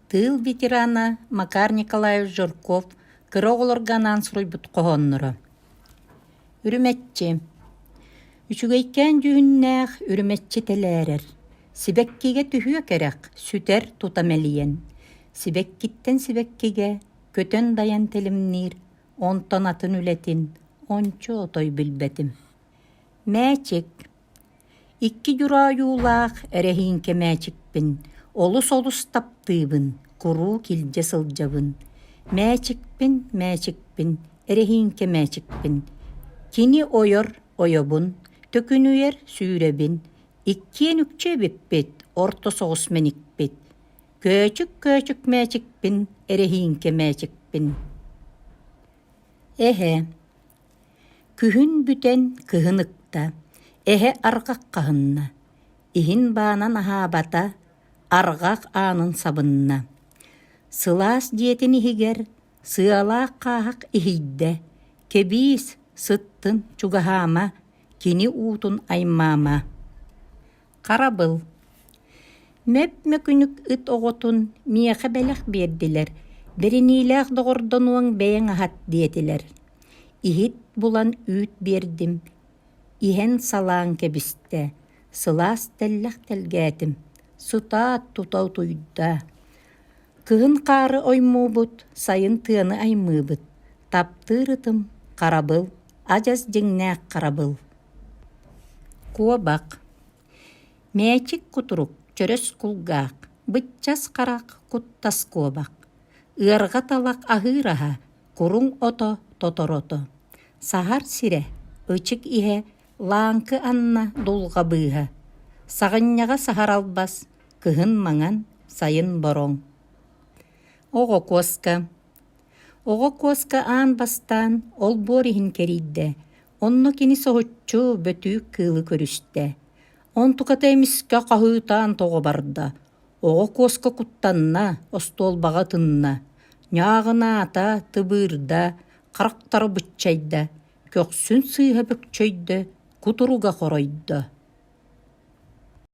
Тыыл ветерана Макар Николаевич Жирков кыра оҕолорго анаан суруйбут хоһоонноро. Үрүмэччи Үчүгэйкээн дьүһүннээх үрүмэччи тэлээрэр, сибэккигэ түһүө кэрэх, сүтэр тута мэлийэн. Сибэккиттэн сибэккигэ көтөн дайан тэлимниир, онтон атын үлэтин ончу отой билбэтим. Мээчик Икки дьураа ойуулаах эрэһииҥкэ мээчикпин олус-олус таптыыбын, куруук илдьэ сылдьабын. Мээчикпин, мээчикпин, эрэһииҥкэ мээчикпин. Кини ойор, ойобун, төкүнүйэр, сүүрэбин. Иккиэн үкчү эбиппит, орто соҕус мэникпит. Көөчүк-көөчүк мээчикпин, эрэһииҥкэ мээчикпин. Эһэ Күһүн бүтэн кыһын ыкта, эһэ арҕах хаһынна, иһин баанан аһаабата, арҕах аанын сабынна. Сылаас дьиэтин иһигэр сыалаах хааһах иһийдэ, кэбиис, сыттын, чугаһаама, кини уутун аймаама. Харабыл Мөп-мөкүнүк ыт оҕотун миэхэ бэлэх биэрдилэр, бэриниилээх доҕордонуоҥ бэйэҥ аһат диэтилэр. Иһит булан үүт биэрдим, иһэн салаан кэбистэ, сылаас тэллэх тэлгээтим, сытаат тута утуйда. Кыһын хаары оймуубут, сайын тыаны аймыыбыт, таптыыр ытым харабыл, адьас дьиҥнээх харабыл. Куобах Мээчик кутурук, чөрөс кулгаах, быччас харах, куттас куобах. Ыарҕа талах аһыыр аһа, куруҥ ото, тотор ото. Саһар сирэ, ычык иһэ, лааҥкы анна, дулҕа быыһа. Саҕынньаҕа саһар албас, кыһын маҥан, сайын бороҥ. Оҕо куоска Оҕо куоска аан бастаан олбуор иһин кэрийдэ, онно кини соһуччу бөтүүк кыылы көрүстэ. Онтуката эмискэ хаһыытаан тоҕо барда, оҕо куоска куттанна, остуолбаҕа ытынна, ньааҕынаата, тыбыырда, харахтара быччайда, көхсүн сыыһа бөкчөйдө, кутуруга хоройдо.